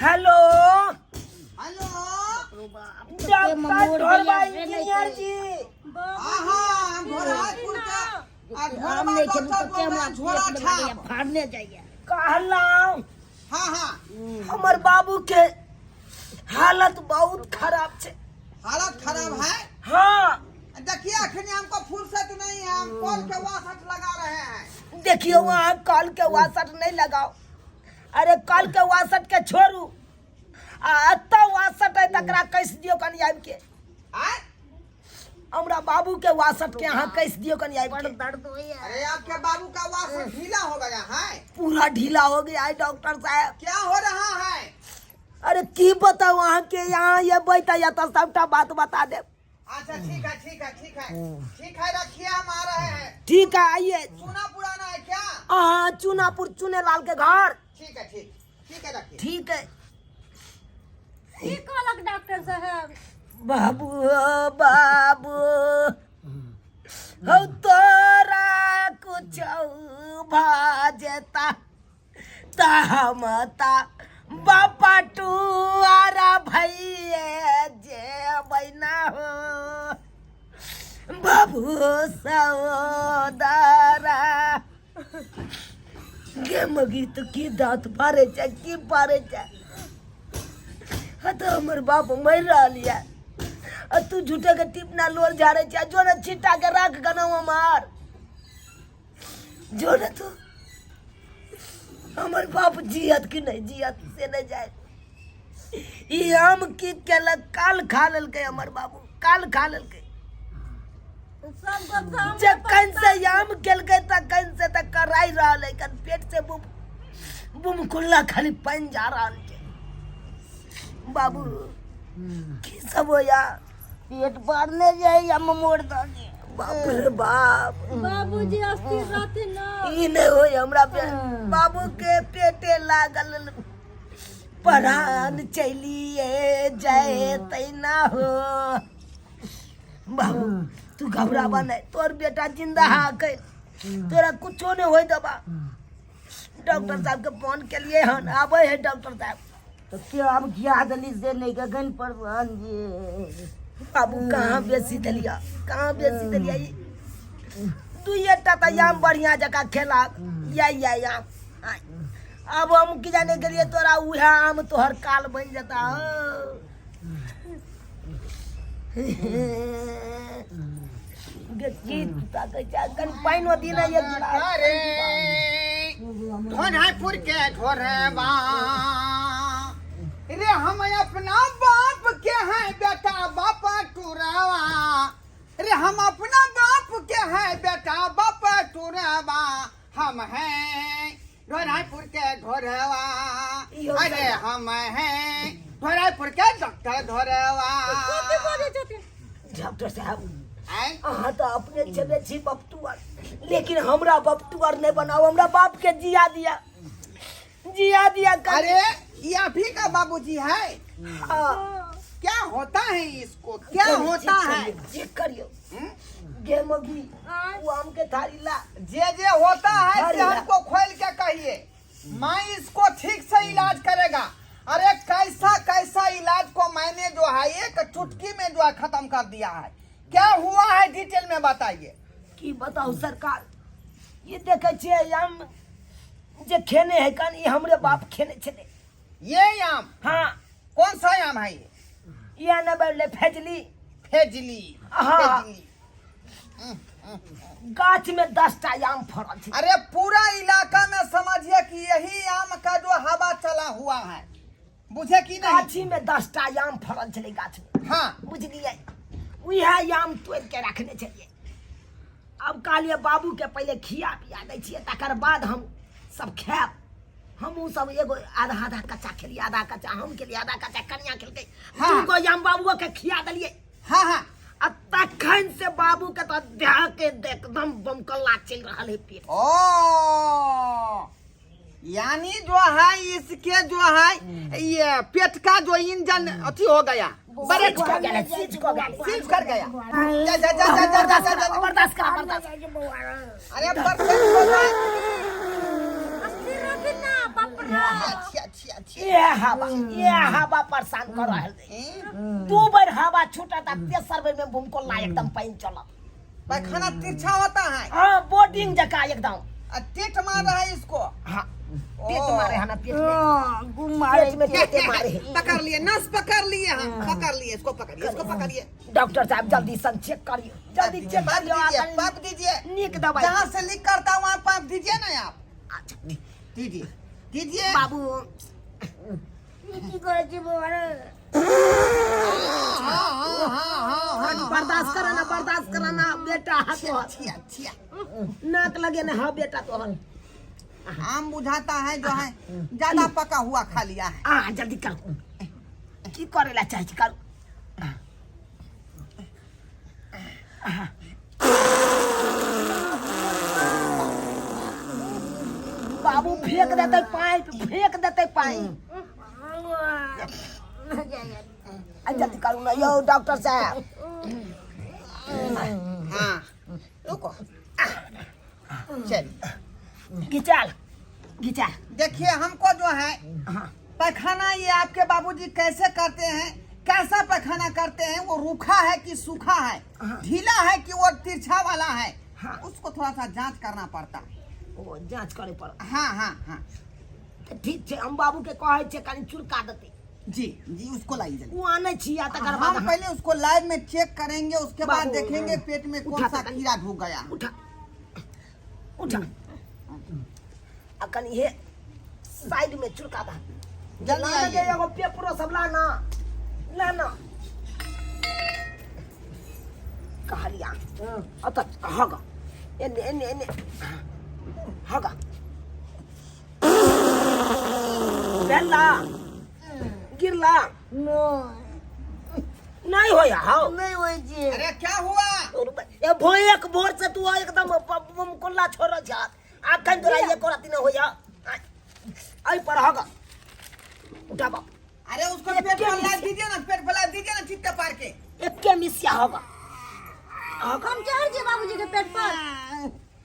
Hello. Hello. Doctor ढोरबा engineer जी। हाँ हाँ, हम घोड़ापुर के आ आम घोड़वा नहीं खेलू डॉक्टर तो बोल रहे हैं, केना झोला पेट में लगैया छाप। फाड़ने जाइए। कहलहुँ हाँ हाँ, हमर बाबू के हालत बहुत खराब छै। हालत खराब है? हाँ। देखिए, अखनी हमको फुर्सत नहीं है, हम कल के वासट लगा रहे हैं। देखियो, वहाँ कल के वासट नहीं लगाओ। अरे कल के वासट के छोड़ू, आ एतऽ वासट है तकरा कसि दियौ कनि आबि के। आय? हमरा बाबू के वासट के अहाँ कसि दियौ कनि आबि बड़ के। दर्द होइए। अरे आपके बाबू का वासट ढीला हो गया है। पूरा ढीला हो गया है डॉक्टर साहब। क्या हो रहा है? अरे की बताऊ अहाँ के, यहाँ ये बैठा या तो सबटा बात बता दे। अच्छा ठीक है, ठीक है, ठीक है, ठीक है, रखिए, हम आ रहे हैं। ठीक है, आइए। चूना पुराना है क्या? हाँ, चूनापुर चूने लाल के घर। ठीक है, ठीक ठीक है, रखिए। ठीक है। की कहलक डॉक्टर साहब? बाबू ओ बाबू हौ, तोरा कुछ भाजता त हम ता बापा टुआरा भैये जे बैना हो। बाबू सहोदरा गे मगी, तो की दांत पारे छै, की पारे छै? हाँ तो हमर बाप मरि रहल यऽ आ तू झूठे के टिपना लोर झाड़े छै। जो ने छिट्टा के राख गनौ हमार, जो ने तू। हमर बाप जियत कि नहीं जियत से नहीं जाए। ई आम की केलक? काल खा लेलकै हमर बाबू, काल खा लेलकै। सब गप हम जखन से आम केलकै तखन से तऽ कराइ रहल है कन पेट से बुम बुम कुल्ला खाली पानि जा रहल छै। बाबू, की सब होया? पेट बढ़ने जाइए, मोड़ दऽ। बाप रे बाप! बाबूजी अस्थिर रहते ना। ई नहीं होय हमरा पे। बाबू के पेटे लागल परान चलिए जाए तैना हो। बाबू, तू घबराबा नहीं, तोर बेटा जिंदा हा के तोरा कुछो नहीं होय दबा। डॉक्टर साहब के फोन के लिए हन, आबे है डॉक्टर साहब। तो क्यों आम खिया देली से नहीं गगन पर जी? बाबू, कहाँ बेसी देलिया, कहाँ बेसी देलिया? ई दुइये टा तऽ आम बढ़िया जकाँ खेला या या आम। आय। अब हम की जाने गेलिए तोरा उएह आम तोहर काल बनि जेता हो। गे की ताकै छै? कनि पानिओ दी ने एक गिलास। अरे धोनापुर के ढोरबा रे, हम अपना बाप के हैं बेटा बाप टुरवा रे, हम अपना बाप के हैं बेटा बाप टुरवा, हम हैं ढोरापुर के ढोरवा। अरे हम हैं ढोरापुर के डॉक्टर ढोरवा। कथी बजै छथिन? डॉक्टर साहब। आँय? अहाँ तऽ अपने छेबे छी बपटुअर, लेकिन हमरा बपटुअर नहीं बनाओ। हमरा बाप के जिया दिया, जिया दिया कभी। अरे ये अभी का बाबूजी है? हाँ। क्या होता है इसको, क्या होता है? चेक करियो। हम्म? गे मगी। आँय? वो आम के थारी ला। जे जे होता है अरे से ला। हमको खोल के कहिए, मैं इसको ठीक से इलाज करेगा। अरे कैसा कैसा इलाज को मैंने जो है एक चुटकी में जो है खत्म कर दिया है। क्या हुआ है, डिटेल में बताइए। की बताओ सरकार, ये देखे छियै आम जे खेने है कन, ई हमरे बाप खेने छलै। ये आम? हाँ। कौन सा आम है ये? ये न बोले फेजली। फेजली? हाँ। फेजली। गाछ में 10टा आम फड़ल छै। अरे पूरा इलाका में समझिए कि यही आम का जो हवा चला हुआ है, बुझे कि नहीं? गाछी में 10टा आम फड़ल छलै गाछ में। बुझलियै, उएह आम तोड़ि के रखने छलियै। आब कहलियै बाबू के पहिले खिया पिया दै छियै, तकर बाद हम सब खायब। हमहूँ सब एगो आधा आधा कच्चा खेलियै, आधा कच्चा हम खेलियै, आधा कच्चा कनिया खेलकै। दूगो आम बाबुओ के खिया देलियै। हाँ हाँ आ तखन से बाबू के तऽ देह के एकदम बमकल्ला चलि रहल है पेट। ओ यानी जो है इसके जो है ये पेट का जो इंजन अथी हो गया, ब्रेक सीज कऽ गेलै, सीज कऽ गेलै। सीज कर गया। जा जा जा जा जा जा जा जा। बर्दाश्त करा, बर्दाश्त। अरे परसेंट हो गए। अस्थिर रहथिन ना, बाप अच्छा अच्छा अच्छा। ये हवा, ये हवा परेशान कर रहल है। हैं? दू बेर हवा छूटत आ तेसर बेर में भूमकोला एकदम पानि चलत। पैखाना तिरछा होता है। हाँ, बोर्डिंग जका एकदम। आ, टेट मार रहा है इसको। हाँ, पेट ओ। मारे है ना, पेट में। हाँ, गुम मारे। पेट में पेटे मारे है। पकड़ लिए, नस पकड़ लिए, हम पकड़ लिए, इसको पकड़िए, इसको पकड़िए। डॉक्टर साहब जल्दी सन चेक करियो, जल्दी चेक पाइप करियो। दीजिए, आ कनी पाइप दीजिए। नीक दवाई। जहाँ से लीक करता है वहाँ पाइप दीजिए ना आप। अच्छा। दीजिए, दीजिए। बाबू। ई की करै छी बौआ रे? हाँ हाँ हाँ हाँ हाँ। बर्दाश्त कराना, बर्दाश्त कराना बेटा, हाथ तोहर। छिया छिया। नाक लगे ना। हाँ बेटा तोहर। आम बुझाता है जो है ज्यादा पका हुआ खा लिया है। आ जल्दी करू, की करे ला चाहे छी, करू। बाबू फेंक देते पाइप, फेंक देते पाइप। आ जल्दी करू ना यौ डॉक्टर साहब। हाँ रुको, चलिए। घिचाल घिचाल। देखिए हमको जो है पैखाना ये आपके बाबूजी कैसे करते हैं, कैसा पैखाना करते हैं, वो रूखा है कि सूखा है, ढीला है कि वो तिरछा वाला है, उसको थोड़ा सा जांच करना पड़ता है। ओ जांच करे पड़। हाँ हाँ हाँ। तऽ ठीक छै, हम बाबू के कहै छियै कनि चुरका देतै। जी जी, उसको लाइए जल्दी। ओ आनै छी आ तकर बाद हम पहले उसको लाइव में चेक करेंगे, उसके बाद बाबू, देखेंगे पेट में कौन उठा सा तो कीड़ा ढुक गया। उठा उठा, आ कनि हे साइड में चुरका दा। जल्दी लाना। आइए। गे एगो पेपरो सब लाना, लाना। कहलिया अत हग, एने एने एने हग। भेला गिरला? नहि। नहीं होया हाउ? नहि होइ छै। अरे क्या हुआ? ए भोयक भोर से तू एकदम कोल्ला छोड़ छ, अखन तोरा एको राति नहीं होया। आई पर हग, उठा बाप। अरे उसको पेट पर ला दीजिए ना, पेट पर ला दीजिए ना चित्ते पार के। एके मिसिया हग हग। हम चढ़ जे बाबूजी के पेट पर?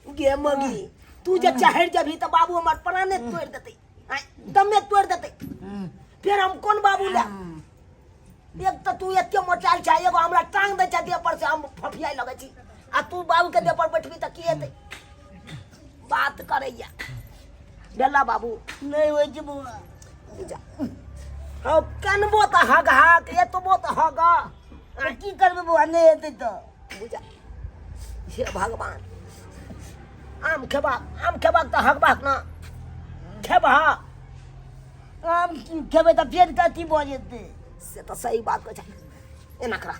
गे मगी, तू जे चढ़ जबही तऽ बाबू हमर प्राणे तोड़ि देतै, आँय, दमे तोड़ि देतै। फेर हम कोन बाबू ले? एक तऽ तू एते मोटायल छै, एगो हमरा टांग दै छै देह पर से हम फफियाइ लगै छी, आ तू बाबू के देह पर बैठबी तऽ की हेतै? बात करैया। भेला बाबू? नहि होइ छै बौआ। जा हौ, कनबो तऽ हग हग, एतबो तऽ हग। तऽ की करबै बौआ, नहि हेतै तऽ? बुझा, हे भगवान। आम खेबाक, आम खेबाक तऽ हगबाक ना खेबह? आम खेबै तऽ फेर कथी भऽ जेतै? से तऽ सही बात कहै छै। एना करा,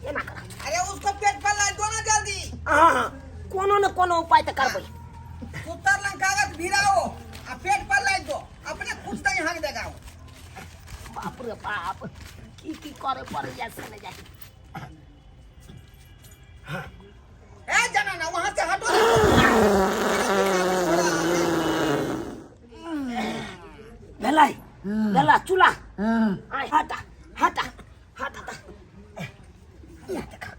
एना करा। अरे उसको पेट पर ला दो ना जल्दी। हाँ हाँ, कोनो ने कोनो उपाय तऽ करबै। सुतर लंग कागज भिराओ आ पेट पर ला दो, अपने खुद से ही हक देगा वो। बाप रे बाप, की की करे पड़ैया से नहि जाय। ए जना वहां से हटो। भेलै, भेला चूल्हा। आय हटा हटा हटा। ता ये देखा,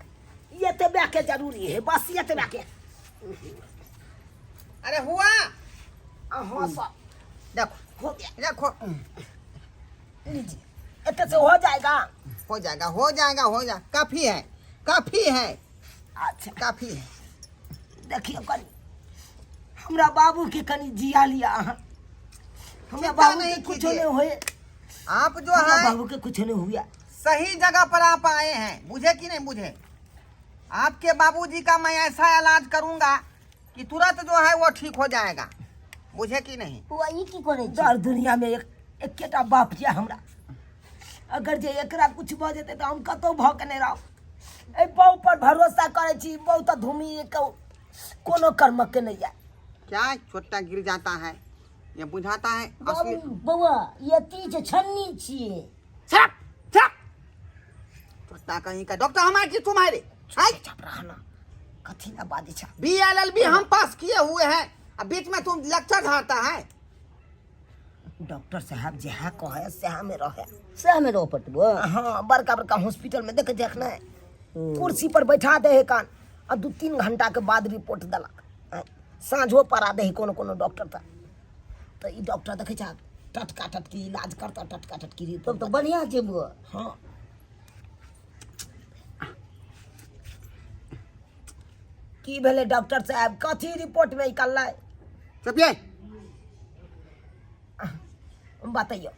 ये ते के जरूरी है, बस ये ते के। अरे हुआ? हाँ सब। देखो। हो गया। देखो। लीजिए, इतने से हो जाएगा। हो जाएगा, हो जाएगा, हो जाएगा, काफी है, काफी है। अच्छा। काफी है। देखियो, कनी हमरा बाबू के कनी जिया लिया अहाँ। हमरा चिंता बाबू के नहीं कुछ कीजिए। नहीं होए। आप जो हमरा है बाबू के कुछ नहीं हुआ। सही जगह पर आप आए हैं, बुझे कि नहीं बुझे? आपके बाबूजी का मैं ऐसा इलाज करूंगा कि तुरंत जो है वो ठीक हो जाएगा, बुझे कि नहीं? बौआ, ई की करै छी? दर दुनिया में एक एकेटा बाप छै हमरा। अगर जे एकरा कुछ भऽ जेतै तऽ हम कतहु भऽ के नहि रहब। एहि बहु पर भरोसा करै छी, बहु तऽ धूमि के कोनो कर्मक के नहि यऽ। क्या छोटा गिर जाता है, ये बुझाता है बाबू असली। बौआ, ई अथी छै, छन्नी छियै। छप छप, छोटा कहीं का। डॉक्टर हमारे की तुम्हारे हाय? चुप रहना, कथी ना बाजै छै। बी एल एल बी हम पास किए हुए हैं, अब बीच में तुम लेक्चर झाड़ता है। डॉक्टर साहब जहाँ कहे सएह में रहे। सएह मे रहऽ पड़तै बौआ। हाँ, बड़का बड़का हॉस्पिटल में देख देख ने, कुर्सी पर बैठा दे है कान आ 2-3 घंटा के बाद रिपोर्ट देलक। आँय, साँझो परा दे है कोनो कोनो डॉक्टर तऽ ई डॉक्टर देखै छहक। टटका टटकी इलाज करता, टटका टटकी तब रिपोर्ट। तऽ बढ़िआँ छै बौआ। हाँ, की भेलै डॉक्टर साहब? कथी रिपोर्ट में निकललै? चुपिए। बतैयौ,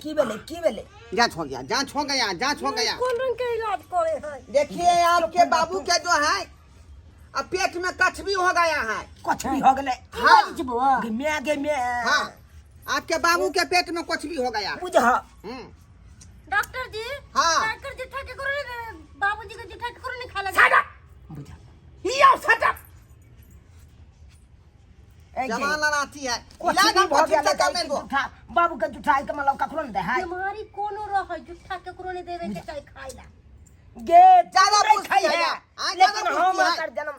की भेलै, की भेलै? जांच हो गया, जांच हो गया, जांच हो गया। कोन रंग के इलाज करे है? देखिए, आपके बाबू के जो है अब पेट में कछबी हो गया है। कुछ भी हो गेलै? हाँ। छै बौआ। गे मैं, गे मैं। हाँ, आपके बाबू के पेट में कुछ भी हो गया। बुझ। डॉक्टर जी। हाँ। डॉक्टर जुठा के करो ने, बाबूजी के जुठा के करो ने खा लगे। सट, बुझ यो, सट। जमा लड़ाती है। कुछ इलाज भी हमको भऽ ठीक गेल से करने दो। जुठा बाबू के जुठा के मतलब ककरो ने दे है। बीमारी कोनो रहे, जुठा केकरो नहीं देवे के चाही खाइ ला। गे ज्यादा नहीं पूछती खाइ है है। या? हाँ, ज्यादा लेकिन हम पूछती है। एकर जन्म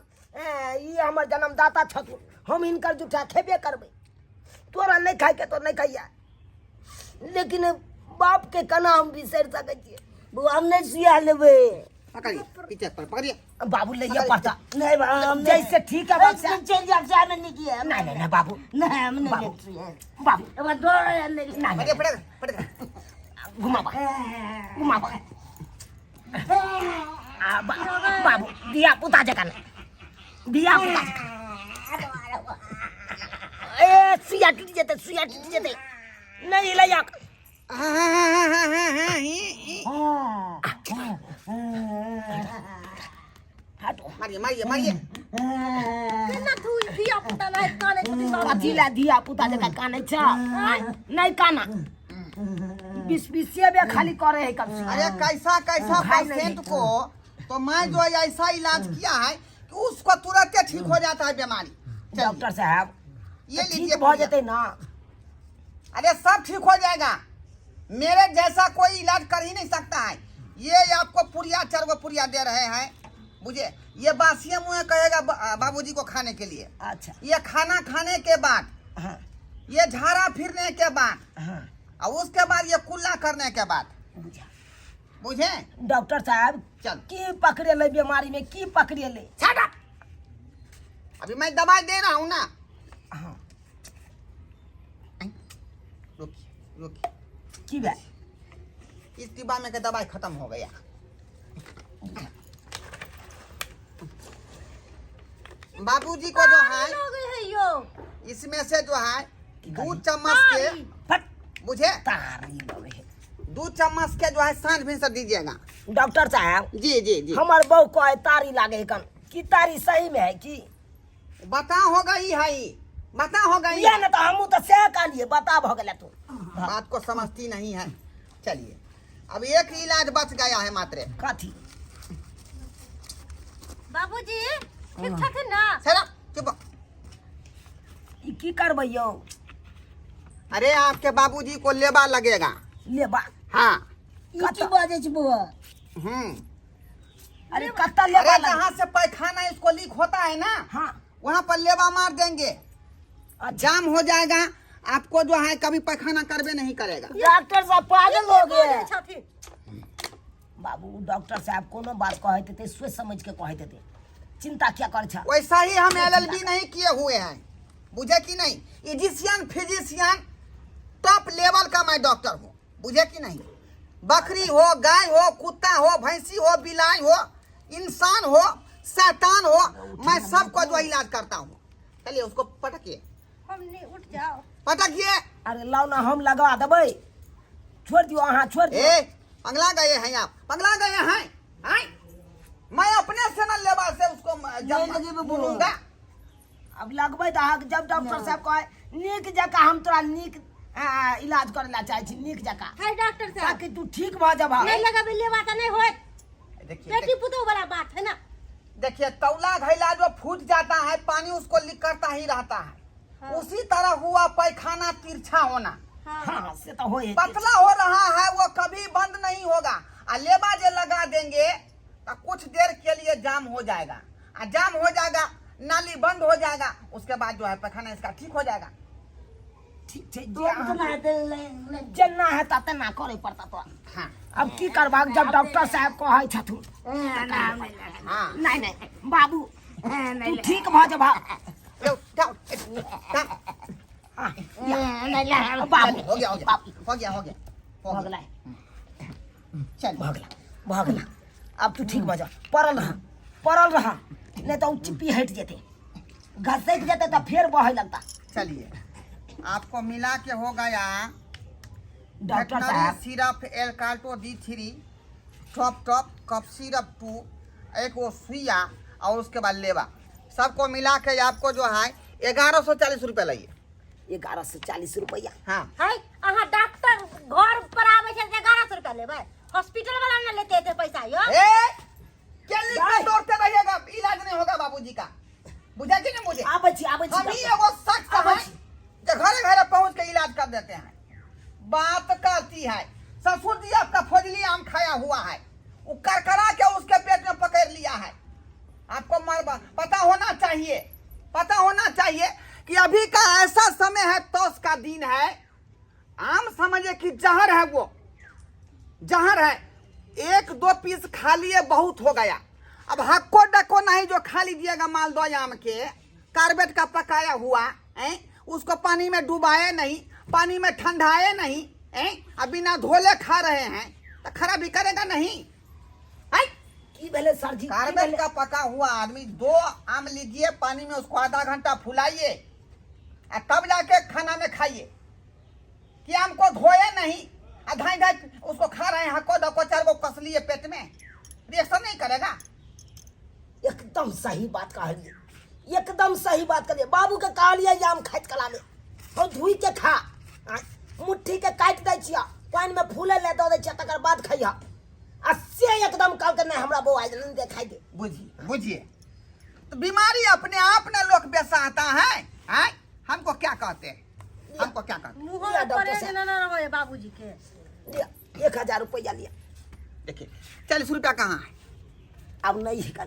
ई हमर जन्मदाता छथुन, हम हिनकर जुठा खेबे करबै। तोरा नहीं खाइ के तो नहीं खाइया, लेकिन बाप के केना हम बिसरि सकै छियै? बौआ, हम नहि सुइया लेबै। पकड़िए, पीछे पर पकड़िए। बाबू, लैया पड़ता। नहीं बा, हम नहीं। जैसे ठीक है बाप से। चलि जाब से हमे नहीं किया। नहीं नहीं नहीं बाबू। नहीं, हम नहीं बाबू। लेब सुइया। बाबू। हमरा डर है, नहीं। नहीं। पकड़िए, पकड़िए, पकड़िए। घुमाबा, घुमाबा। आ, बाबू, धिया पुता जकाँ नहि, धिया पुता जकाँ। ए, सुइया टूटि जेतै, सुइया टूटि जेतै। नहि हिलैया। हाँ हाँ हाँ हाँ हाँ हाँ ही, ही। हटो। मारिए, मारिए, मारिए। केना तू धिया पुता नहीं काने छथिन बाबू? कथी लए धिया पुता जकाँ कानै छ? नहि काना। बीस बीसे बे खाली करे है कब। अरे, कैसा कैसा भाई नहीं। पेशेंट को तो मैं जो है ऐसा इलाज किया है कि उसको तुरंत ठीक हो जाता है बीमारी। चलिए, डॉक्टर साहब, ये ठीक लीजिए भऽ पुड़िया। जेतै ना? अरे, सब ठीक हो जाएगा। मेरे जैसा कोई इलाज कर ही नहीं सकता है। ये आपको पुड़िया, चार गो पुड़िया दे रहे हैं, बुझे? ये बासिया मुँह कहेगा बाबूजी को खाने के लिए। अच्छा। ये खाना खाने के बाद, ये झाड़ा फिरने के बाद और उसके बाद ये कुल्ला करने के बाद। बुझा। बुझे? डॉक्टर साहब, चल। की पकड़ेलै बीमारी में, की पकड़ेलै? छाड़ा। अभी मैं दवाई दे रहा हूँ ना। रुकिए, रुकिए। की भेल? इस डिब्बा में के दवाई खत्म हो गया। बाबूजी को जो है लोग है यो। इसमें से जो है 2 चम्मच के फट। बुझे? तारी लगे है। 2 चम्मच के जो है सांझ भिनसर दीजिएगा। डॉक्टर साहब। जी जी जी। हमर बहू कहे तारी लागे है कन की, तारी सही में है की? बता हो गई है, बता हो गई। या ना, तो हमू तो सह कहलिए, बता भ गेला तू। बात को समझती नहीं है। चलिए, अब एक इलाज बच गया है मात्र। कथी? बाबूजी ठीक छथिन ना? सर, चुप। ई की करबै यौ? अरे, आपके बाबूजी को लेबा लगेगा। लेबा? हाँ। ई की बाजै छै बौआ? अरे, कत्ता लेबा अरे, लगे? जहाँ से पैखाना इसको लीक होता है ना, वहाँ पर लेबा मार देंगे। जाम हो जाएगा, आपको जो है कभी पैखाना करबे नहीं करेगा। डॉक्टर साहब पागल हो गए। छथिन। बाबू, डॉक्टर साहब कोनो बात कहैत हेतै, सोचि समझ के कहैत हेतै। चिंता क्या कर छ? वैसा ही हम एलएलबी नहीं किए हुए हैं, बुझे कि नहीं? इजिशियन, फिजिशियन, टॉप लेवल का मैं डॉक्टर हूँ, बुझे कि नहीं? बकरी हो, गाय हो, कुत्ता हो, भैंसी हो, बिलाई हो, इंसान हो, शैतान हो, मैं सबको जो इलाज करता हूँ। चलिए, उसको पटकिए। हम नहीं, उठ जाओ। पटकिए। अरे, लाओ ना, हम लगा देबै। छोड़ दियो, अहाँ छोड़ दियो। ए, पगला गए हैं आप, पगला गए हैं, हैं? मैं अपने से न लेबा से उसको जब नहीं लगेबै बौआ। बोलूंगा। अब लगबै तऽ अहाँके जब डॉक्टर साहब कहै नीक जकाँ, हम तोरा नीक इलाज करै ला चाहै छी, नीक जकाँ, हाय डॉक्टर साहब। ताकि तू ठीक भऽ जेबह। नहीं लगाबे लेवा तऽ नहीं होत। देखिए। बेटी पुतोह वाला बात है ना। देखिए, तौला घैला जो फूट जाता है, पानी उसको लीक करता ही रहता है। उसी तरह हुआ पैखाना तिरछा होना। हाँ, से तऽ होइ। पतला हो रहा है, वो कभी बंद नहीं होगा। आ लेबा जे लगा देंगे तो कुछ देर के लिए जाम हो जाएगा, आ जाम हो जाएगा, नाली बंद हो जाएगा, उसके बाद जो है पैखाना इसका ठीक हो जाएगा। ठीक छै। जे तो अहाँ- हेतै नहि। जेना हेता तेना करे पड़ता तोरा। अब की करबाक, जब डॉक्टर साहब कहै छथुन। नहीं नहीं बाबू, तू ठीक भऽ जेबह। लो। उठाओ, उठाओ। बाबू हो गया, हो गया, हो गया, हो गया, हो भऽ गया। गेलै। चल। भऽ गेला, भऽ गेला। आब तू ठीक भऽ जा। पड़ल रह, पड़ल रह, नहि तऽ ओ चिप्पी हटि जेतै, घसकि जेतै तऽ फेर बहै लगता। चलिए, आपको मिला के हो गया। डॉक्टर वेटनरी साहब। सिरप एल्काल्टो D three top top cough syrup 2, एक वो सुइया और उसके बाद लेवा, सबको मिला के आपको जो है 1140 रुपया लगिए। 1140 रुपया? हाँ। है अहाँ डॉक्टर घर पर आबै छै 1100 रुपया लेबै? हॉस्पिटल वाला ने लेते एते पैसा यो। ए, क्लिनिक में दौड़ते रहिएगा, इलाज नहीं होगा बाबूजी का, बुझा कि नहीं मुझे? आबै छी, आबै छी। हम ही डॉक्टर। एगो शख्स आबै हैं छी। जो घरे घरे पहुंच के इलाज कर देते हैं। बात करती है, ससुर जी आपका फजली आम खाया हुआ है, वो करकरा के उसके पेट में पकड़ लिया है। आपको मर पता होना चाहिए, पता होना चाहिए कि अभी का ऐसा समय है, तोस का दिन है, आम समझे कि जहर है, वो जहर है। एक दो पीस खा लिए बहुत हो गया। अब हक्को डक्को नहीं जो खा लीजिएगा मालदह आम के, कार्बेट का पकाया हुआ है, उसको पानी में डुबाए नहीं, पानी में ठंडाए नहीं हैं, अब बिना धोले खा रहे हैं तो खराबी करेगा नहीं हैं? की भेलै सर जी, की कार्बेट भेलै? का पका हुआ आदमी दो आम लीजिए, पानी में उसको आधा घंटा फुलाइए और तब जाके खाना में खाइए। कि आम को धोए नहीं आ ढाई ढाई उसको खा रहे हैं, हक्को डक्को चार को कस लिए पेट में, रिएक्शन नहीं करेगा? एकदम सही बात कहलिए, एकदम सही बात कहलिए। बाबू के कहलिए जे आम खाइत कला ले हम धोइ के खा, मुट्ठी के काटि दै छियै, पानि में फूले ले दऽ दै छियै, तकर बाद खइह। आ से एकदम कहलकै नहि हमरा बौआ नहि देखाइ दे। बुझिए, बुझिए, तो बीमारी अपने आप न लोग बेसाता है, हैं? हमको क्या कहते हैं, हमको क्या कहते हैं? मुँह लिया में डॉक्टर परेज साहब। न न रहे बाबूजी के। लिया, 1000 रुपया लिया। देखिए, 40 रुपया कहाँ है? आब नहीं है,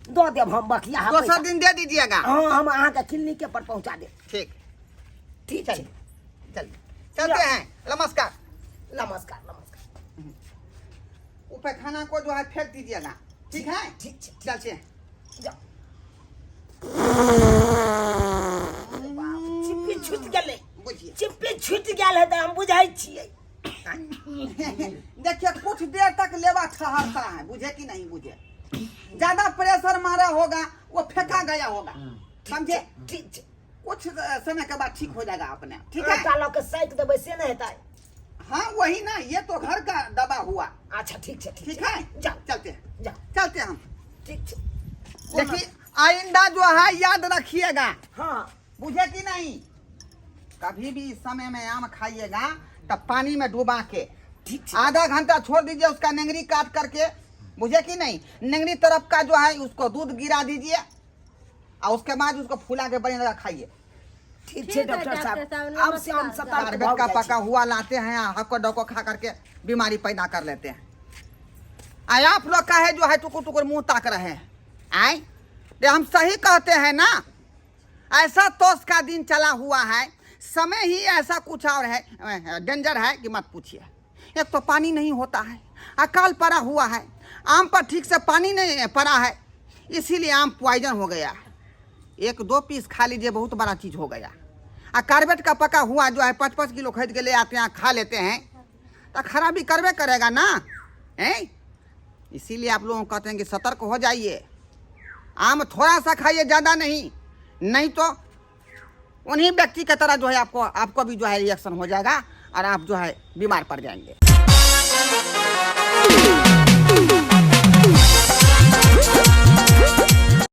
दऽ देब हम बकिया दोसर पैसा। दिन दे दीजिएगा। हाँ, हम अहाँके क्लिनिके पर पहुँचा देब। ठीक। ठीक छै। चलिए, चलिए, चलते हैं, नमस्कार। नमस्कार, नमस्कार। वो पैखाना को जो है फेंक दीजिएगा, ठीक है? ठीक छै। चलते हैं। जाओ। चिप्पी छूटि गेलै। बुझिए। चिप्पी छूटि गेल है तऽ हम बुझै छियै। देखिए, कुछ देर तक लेवा ठहरता है, बुझे कि नहीं बुझे? ज्यादा प्रेशर मारा होगा, वो फेंका गया होगा, समझे? ठीक छै। कुछ समय के बाद ठीक हो जाएगा अपने आप, ठीक है? आटा लऽ के साइक देबै से नहि हेतै? हाँ, वही ना, ये तो घर का दबा हुआ। अच्छा, ठीक छै, ठीक। ठीक छै। है। जाओ। चलते हैं। जाओ। चलते हैं हम। ठीक छै। देखिए, आइंदा जो है याद रखिएगा। हाँ। बुझे कि नहीं? कभी भी इस समय में आम खाइएगा तब पानी में डुबा के ठीक छै। आधा घंटा छोड़ दीजिए, उसका नेंगरी काट करके, बुझे कि नहीं? नेंगरी तरफ का जो है उसको दूध गिरा दीजिए और उसके बाद उसको फुला के बढ़िया लगा खाइए। ठीक छै। ठीक है, डॉक्टर डॉक्टर साहब, साहब, आब से हम नमस्कार। सतर्क कार्बेट भऽ का जाइ पका छी। हुआ लाते हैं, हक्को डको खा करके बीमारी पैदा कर लेते हैं। आय, आप लोग का है जो है टुकुर टुकुर मुंह ताक रहे हैं। आय रे, हम सही कहते हैं ना? ऐसा तोस का दिन चला हुआ है, समय ही ऐसा कुछ और है, डेंजर है कि मत पूछिए। एक तो पानी नहीं होता है, अकाल पड़ा हुआ है, आम पर ठीक से पानी नहीं पड़ा है, इसीलिए आम पॉइजन हो गया है। एक दो पीस खा लीजिए, बहुत बड़ा चीज़ हो गया। आ कार्बेट का पका हुआ जो है 5-5 किलो खरीद के ले आते हैं, खा लेते हैं, तो खराबी करबे करेगा ना, हैं? इसीलिए आप लोगों को कहते हैं कि सतर्क हो जाइए, आम थोड़ा सा खाइए, ज़्यादा नहीं, नहीं तो उन्हीं व्यक्ति की तरह जो है आपको आपको भी जो है रिएक्शन हो जाएगा और आप जो है बीमार पड़ जाएंगे।